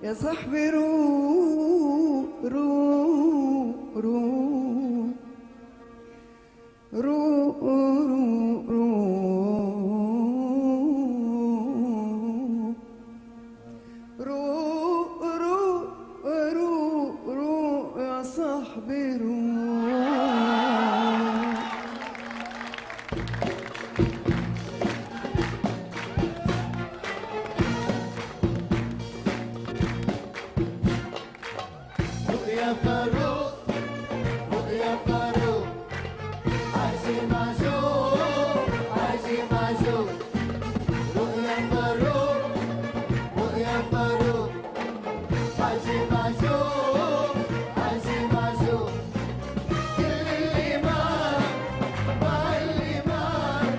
يا صاحبي روح روح روح روح روح روح روح روح روح يا صاحبي روح. يا فاروق يا فاروق عايشي معشوق عايشي معشوق رؤيا فاروق رؤيا فاروق عايشي معشوق عايشي معشوق كل اللي معك مع اللي معك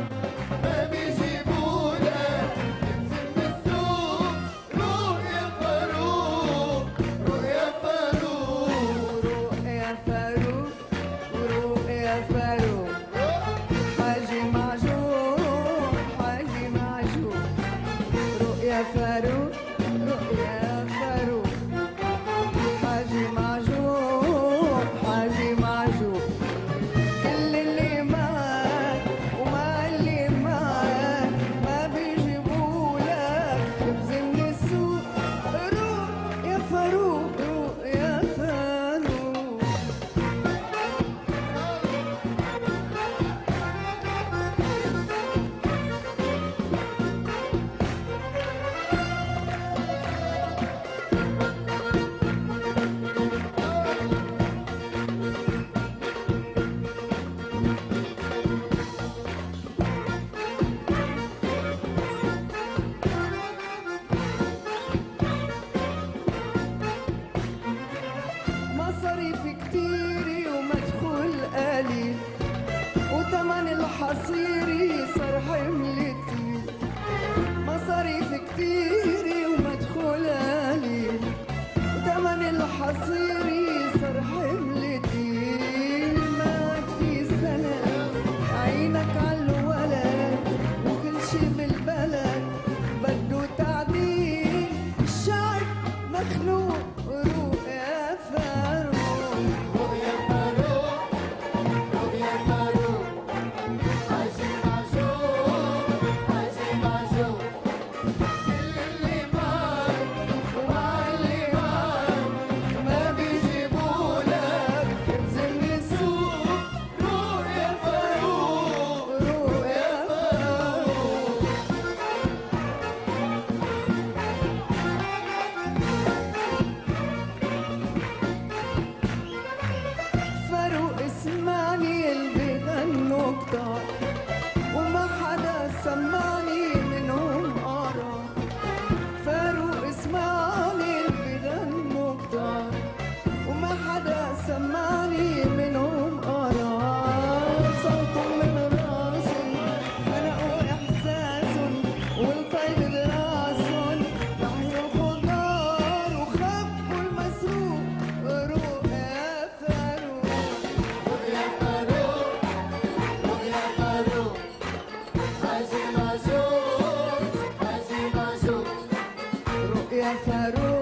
ما بيجيبولك تنزل من السوق رؤيا فاروق رؤيا فاروق يا فاروق روح يا فاروق حاجي معجون حاجي معجون روح يا فاروق روح يا فاروق حاجي معجون حاجي معجون كل اللي معك وما اللي معك ما بيجيبولك خبز من السوق روح يا فاروق روح يا فاروق. مصاريف كتير ومدخول قليل وتمن الحصيري صار حمل كتير. مصاريف كتير ومدخول قليل وتمن الحصيري صار حمل كتير. مات في سنة عينك عالولد وكل شي بالبلد بده تعديل. الشعب مخلوق روح يا فاروق رؤيا فاروق رؤيا فاروق عايشي معشوق عايشي معشوق كل اللي معك ومع اللي معك ما بيجيبولك خبز من السوق روح يا فاروق روح يا فاروق. فاروق اسمعني اللي غنوا كتار وما حدا سمعني منهم قرا. فاروق اسمعني اللي غنوا كتار وما حدا سمعني منهم قرا. صوتهم من راسهم خلقوا احساسهم والطيب براسهم ضحيوا الخضار وخبوا المسروق روح يا فاروق رؤيا فاروق رؤيا فاروق عايشي معشوق عايشي معشوق روح يا فاروق